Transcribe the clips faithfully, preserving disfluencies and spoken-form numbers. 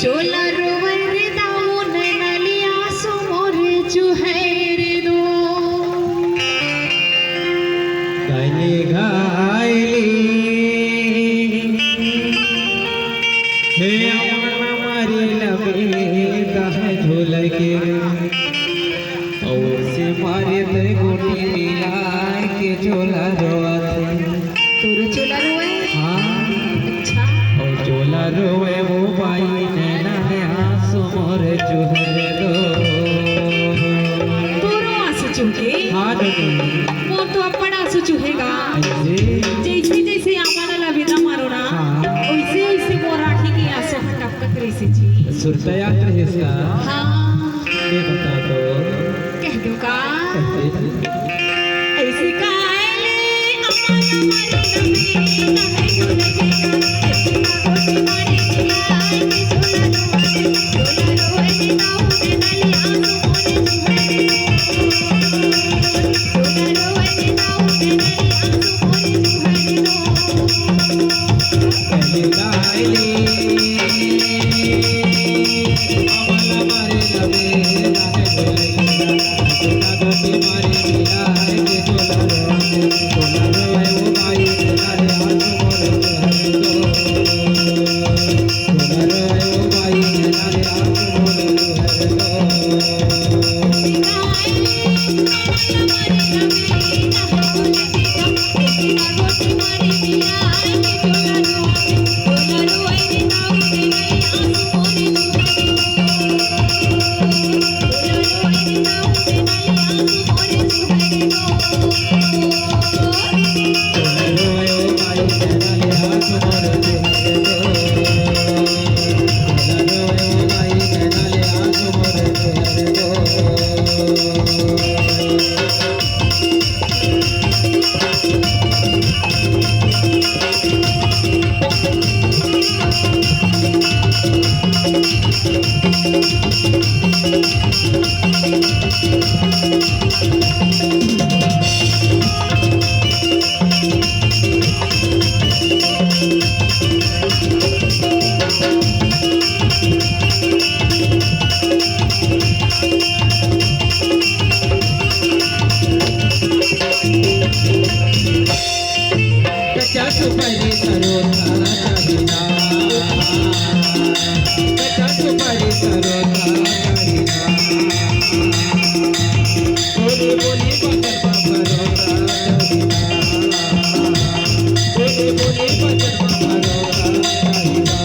चोला रोवै रे दाऊ, नैना ले आंसू मोर चुहै रे दो। गायली गायली, हे अमन मारी लबे दह झोलके। अउ से मारे तै गोटी मिलाय के चोला रोवत हे। तोरो चोला रोवै? हाँ। अच्छा। अउ चोला रोवै वो बाई, नैना ले आंसू मोर चुहै रे दो। तोरो आंसू चुहके? हाँ, नोनी। मोर तो अब्बड़ आंसू चुहे गा। अइसे? जइसे जइसे आमा ला लबेदा मारो ना, हाँ। वइसे वइसे मोर आँखी के आंसू ह टपकत रहिसे जी। सुरता याद रहिस का? हाँ। ये बता तो। कह दो का? कह दे। ऐसी कायले अमन मरी नबी, काहे झूले के, ऐसी ना होती मारे खिलाए के झोला रो, झोला रो, ऐसी ना होती नली आंसू मोरे चुहै रे दो। झोला रो, ऐसी ना होती नली आंसू मोरे चुहै रे दो। कच्चा सुपारी सरोथा कहिना, कच्चा सुपारी सरोथा कहिना, बोली बोली बजर मा भरोसा कहिना, बोली बोली बजर मा भरोसा कहिना।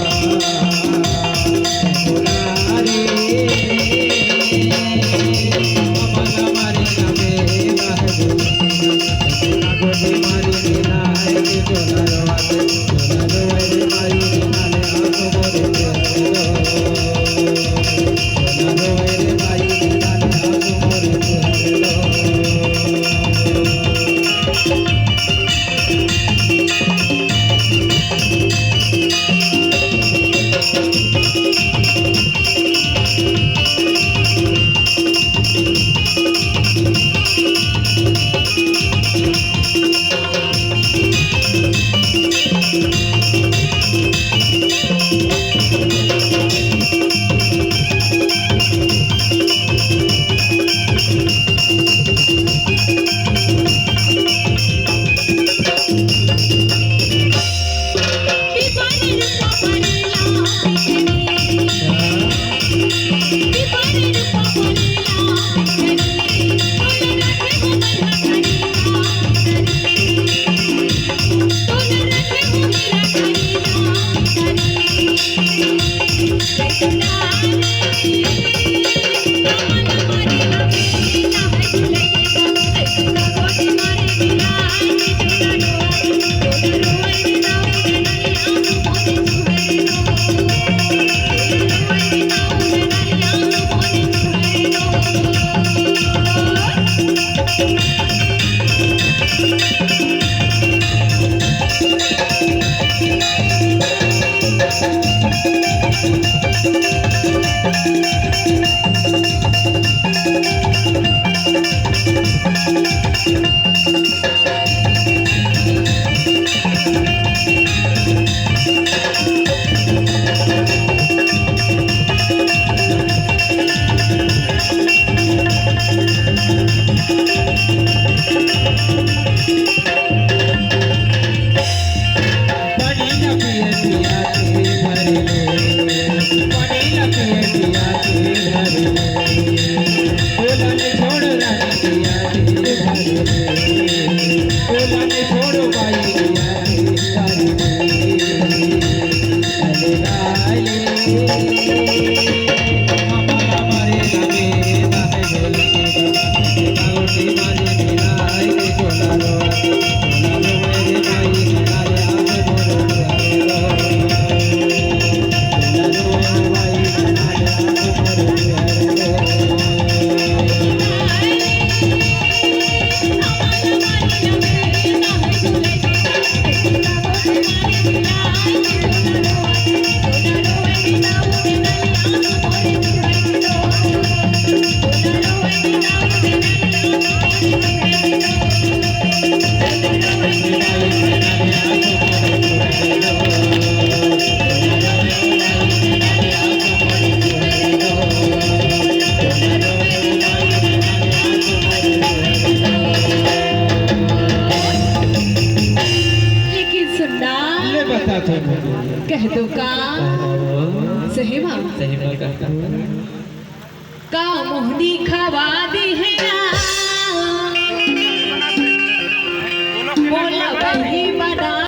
बता थे मोनू। कह दो का? सही मा? सही मा कहता। का मोहनी खवा दी है ना? बोला वही बना